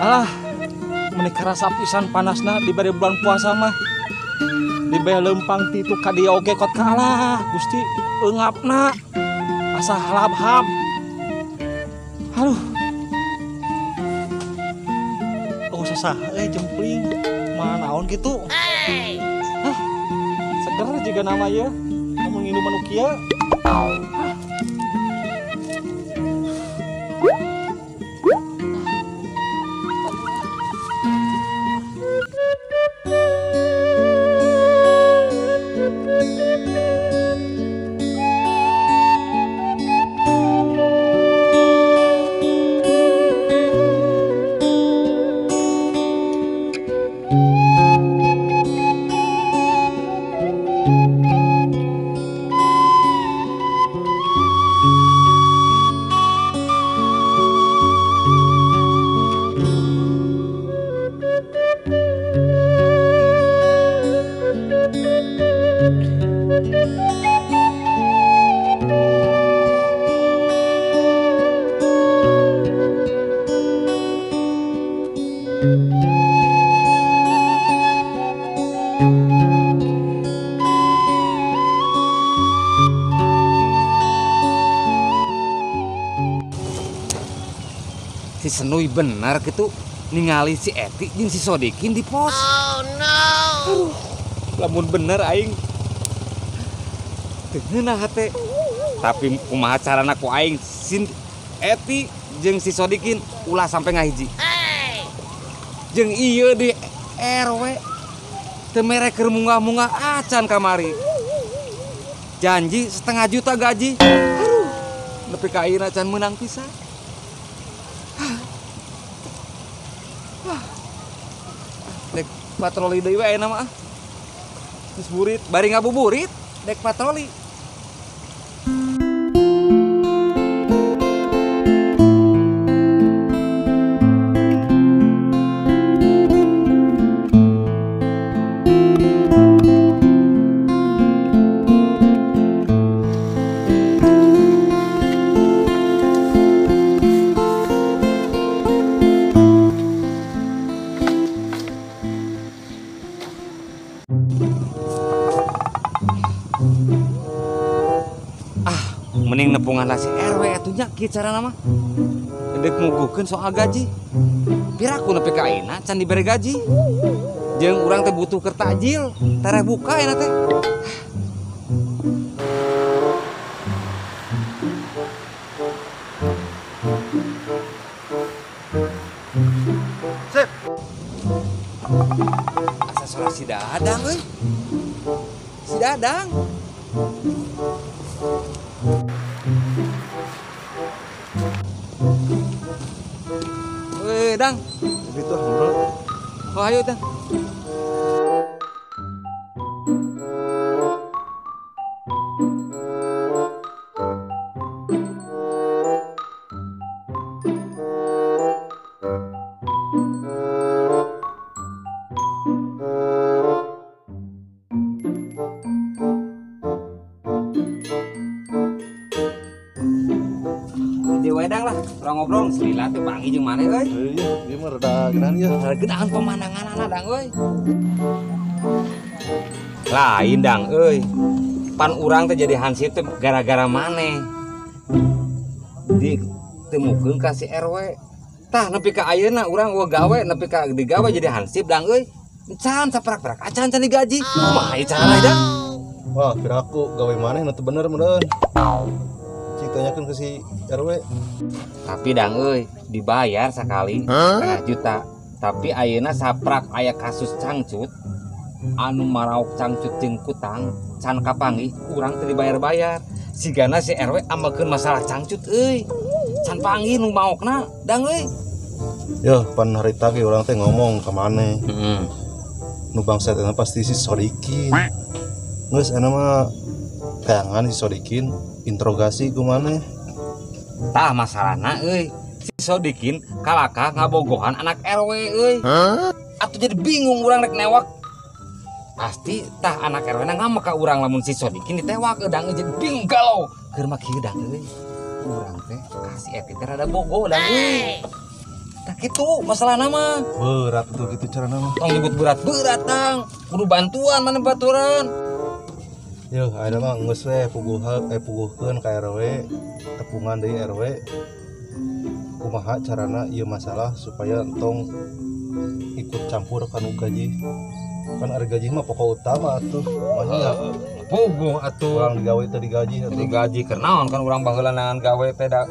Alah, meni karasa pisan panasna dibere bulan puasa mah. Dibere lempang ti itu ka dieu oge kot kalah, Gusti eungapna asa halab-hab. Aduh. Oh sasah euy jempling, mah naon kitu? Hah, seger juga nama ieu. Lamun nginum anu kieu. Si Senui benar gitu ningali si Eti jeung si Sodikin di pos. Oh no. Aduh, lamun bener aing teu ngeunah hate. Tapi kumaha carana ku aing si Eti jeung si Sodikin ulah sampai ngahiji. Hey. Jeung ieu di RW teu mere keur munggah-munggah acan kamari. Janji 0,5 juta gaji. Aduh, nepi ka ayeuna can meunang pisan. Dek patroli deui we ayeuna mah. Geus burit, bari ngabuburit, dek patroli. Mending nepungan si RW atuh nya kieu carana mah. Dek muguhkeun soal gaji. Piraku nepi ka ayeuna can dibere gaji. Jeung urang teh butuh keur takjil, tereh buka ayeuna teh. Sip. Asa suara si Dadang euy. Si Dadang. Weh, Dang. Gitu ah, ngobrol. Oh, ayo, Dang. Wedang lah, urang ngobrol selila teh panggih jeung maneh euy. Iya, ieu mah rada geunahan ieu. Rada geunahan pemandanganana Dang euy. Lain dang euy. Pan urang teh jadi hansip teh gara-gara maneh. Ditemukeun ka si RW. Tah nepi ka ayeuna urang eueuh gawe nepi ka digawe jadi hansip dang euy. Can saprak-prak acan can digaji. Kumaha ieu carana dang? Wah, piraku gawe maneh nu teu bener meureun. Cik tanyakeun ke si RW. Tapi dang euy, dibayar sakali 1,5 juta. Tapi ayeuna saprak aya kasus cangcut anu maraok cangcut jeung kutang can kapanggih urang teu dibayar-bayar. Sigana si RW ambekeun masalah cangcut euy. Can panggih nu maokna dang euy. Yeuh, pan harita ge urang teh ngomong ka maneh. Heeh. Nu bangsat eta pasti si Sodikin. Geus ana mah tayangan si Sodikin interogasi ku maneh. Tah masalahna euy, si Sodikin kalakah ngabogohan anak RW euy. Atuh jadi bingung urang rek newak. Pasti tah anak RW na ngambek ka urang lamun si Sodikin ditewak dang jadi bingung galau. Keur mah kieu dang euy. Urang teh kasih Epi teh rada bogo dang euy. Tah kitu masalahna mah. Berat tuh gitu carana mah. Tong nyebut berat-berat dang. Kudu bantuan mana baturan. Yeuh, ayeuna mah geus we puguhkeun ka RW, tepungan deui RW. Kumaha carana ieu masalah supaya entong ikut campur kanu gaji. Kan ari gaji mah pokok utama atuh. Manya puguh atuh. Urang digawe teh digaji atuh. Digaji keur naon kan urang baheula nangan gawe teh da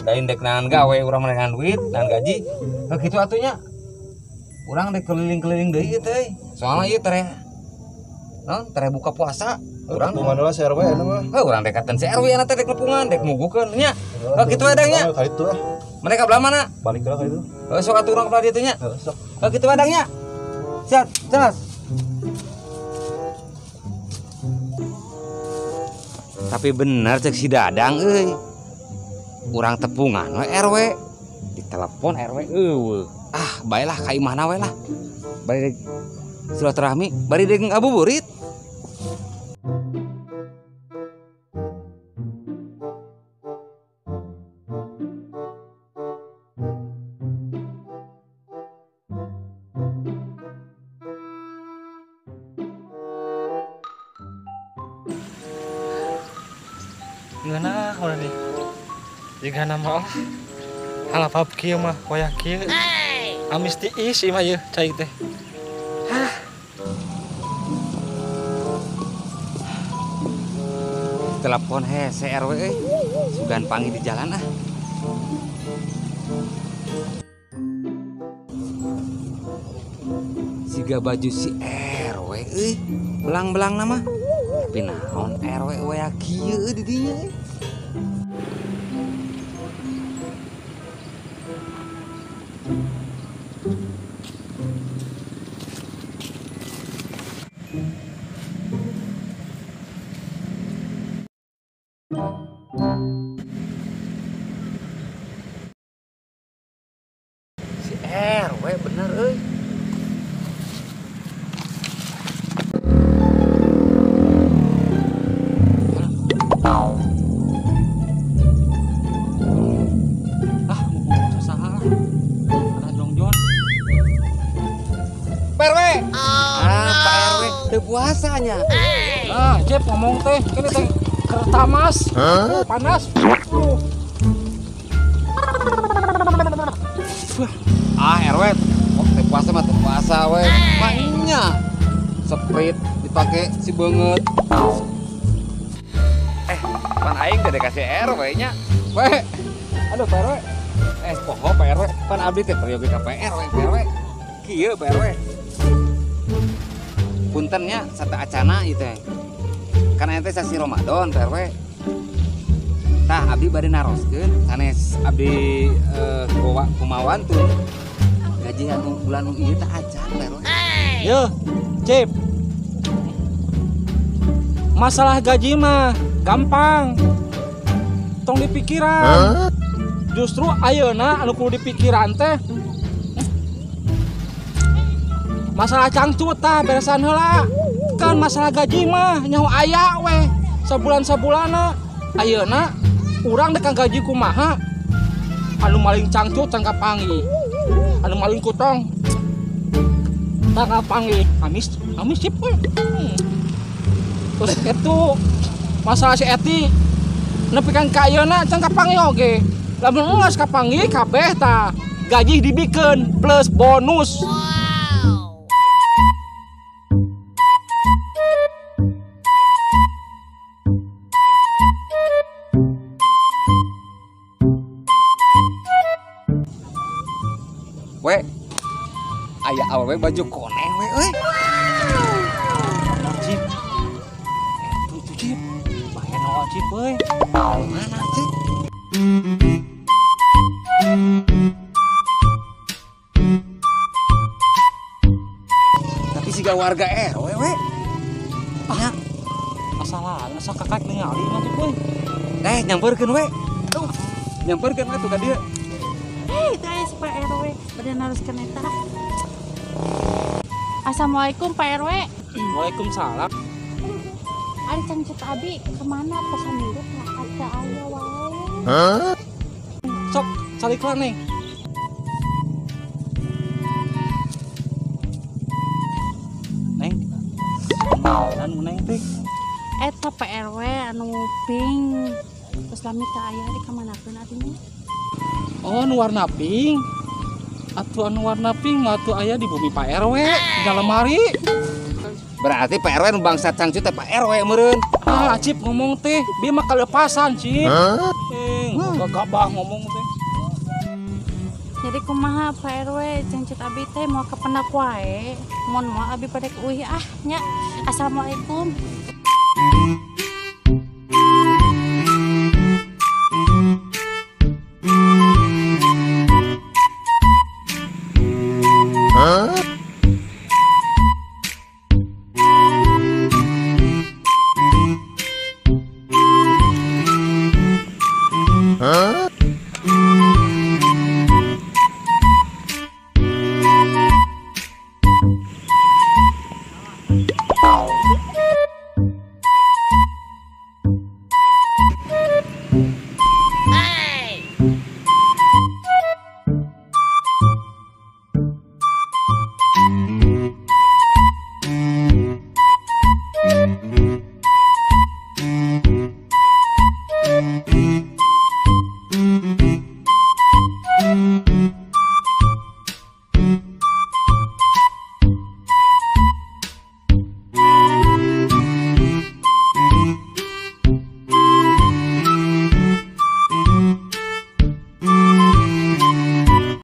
dain dek nangan gawe urang mah nangan duit, nangan gaji. Heuh kitu atuh nya. Urang dek keliling-keliling deui ieu teh. Soalna ieu teh naon teh buka puasa. Urang tepungan heula si RW eta mah. Heuh urang dekaten si RW na teh dek nepungan, dek mugukeun nya. Heuh kitu we dang nya. Ka ditu ah. Mereka belah mana? Balik heula ka ditu. Heuh sok atuh urang belah ditu nya. Heuh sok. Heuh kitu we dang nya. Siap, jelas. Tapi bener cek si Dadang euy. Urang tepungan we RW. Ditelepon RW eueuh. Ah, baelah ka imahna we lah. Bari dek silaturahmi, bari dek ngabuburit. Ngeunah urang nih. Jiga nama lah. Halapap kieu mah wayah kieu. Amis tiis ieu mah ieu cai teh. Hah. Telepon hese RW euy. Sugan panggil di jalan ah. Siga baju si RW euy. Belang-belang nama. Tapi naon RW waya kieu di dinya euy. Si RW bener euy. Ah, mumpung saha lah. Ada jongjon. Pak RW. Ah, Pak RW teu puasanya. Ah, Cep ngomong teh, kene teh kertamas. Panas. Ah, RW. Oh, teu puasa mah teu puasa we. Maknya Sprite dipake si beungeut. Pan aing teh dikasih RW nya. We. Aduh, Pak RW. Poho Pak RW. Pan abdi teh peryogi ka Pak RW, Pak RW. Kieu Pak RW. Punten nya sata acana ieu teh. Kan aya teh sasi Ramadan Pak RW. Tah abdi bade naroskeun sanes abdi kumawan tuh. Gaji anu bulan nu ieu teh acan Pak RW. Yeuh, Cip. Masalah gaji mah gampang. Tong dipikiran. Justru ayeuna anu kudu dipikiran teh masalah cangcut tah beresan heula. Kan masalah gaji mah nyaho aya weh sabulan-sabulanna. Ayeuna urang dek gaji kumaha? Anu maling cangcut can kapanggih. Anu maling kutong Tah kapanggih amis amis Cip we. Terus itu masalah si Eti nepi kan ka ayeuna can kapanggih oge. Lamun geus kapanggih kabeh tah gaji dibikeun plus bonus. Wow. We, aya awewe baju koneng we euy. Cip. Itu Cip. Baheno Cip euy. Mana Cip? Tapi siga warga RW we. Ah. Asalan asa kakak ningali mah Cip euy. Eh, nyamperkeun we. Tuh. Nyamperkeun we tuh ka dieu. Itu aya si Pak RW, bade naruskeun eta. Assalamualaikum Pak RW. Waalaikumsalam. Ari cangcut abi kemana pesan hidup ada aya wae. Hah? Sok caliklah Neng. Neng. Anu Neng teh. Eta Pak RW anu pink. Terus lami teu aya di kamanakeun abi nya. Oh, anu warna pink. Atuh anu warna pink mah atuh aya di bumi Pak RW di dalam lemari. Berarti Pak RW nu bangsa cangcut teh Pak RW meureun. Ah, Cip ngomong teh, bieu mah kalepasan, Cip. Hah? Gagabah ngomong teh. Jadi kumaha Pak RW cangcut abi teh moal kapendak wae. Mun moal abi pada uih ah nya. Assalamualaikum.